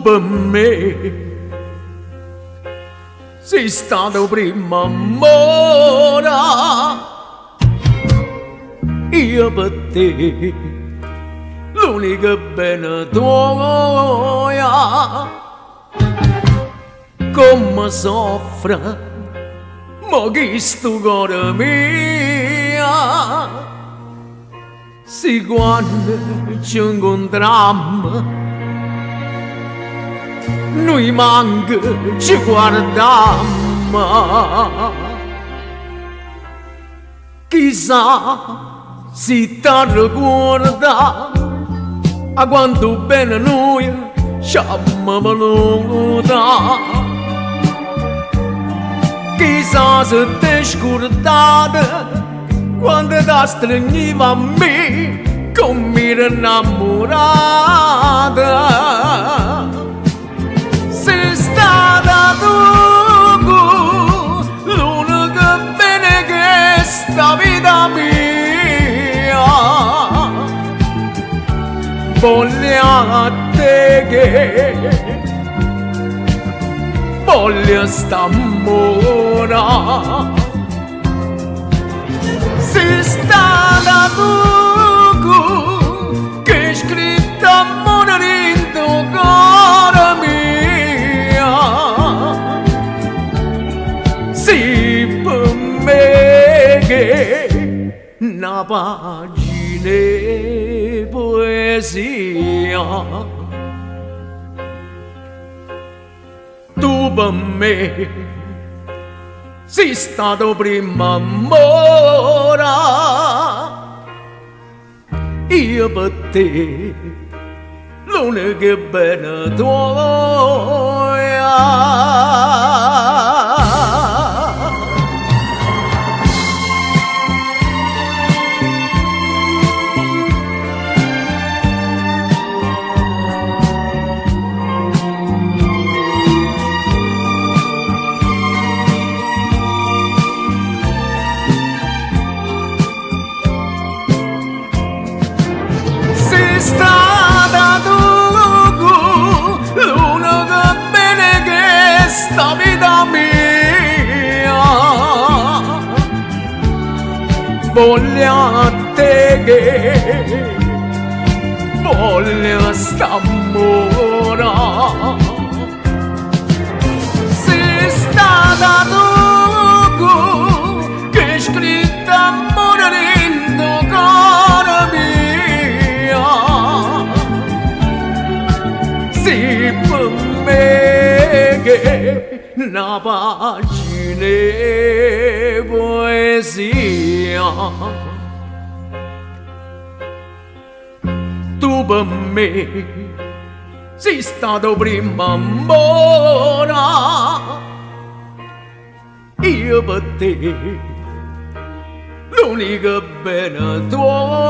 pe me si stata 'o primmo ammore, io pe te l'unico bene tuoje. Comme soffre mo chistu core mio si quanno ce 'ncuntrammo nuje manco ce guardammo. Chissà si t'arricuorde 'a quantu bene nuje c'ammo voluto. Chissà si t'hê scurdato quando t'astrignive a me comm'ire 'nnammurata. Si stata tu l'unico bene 'e chesta vita mia. Voglio a te che voglio st'ammore. Si stata tu che scritto ammore dint' 'o core mio. Si pe me che na pagina 'e poesia. Tu pe me si stato 'o primmo ammore, io pe te l'unico bene tuoje. Si stata tu l'unico bene 'e chesta vita mia. Voglio a te che voglio st'ammore. Si stata tu che scritto ammore dint' 'o core mio. Si pe me che na pagina 'e poesia. Tu pe me si stato 'o primmo ammore, io pe te l'unico bene tuoje.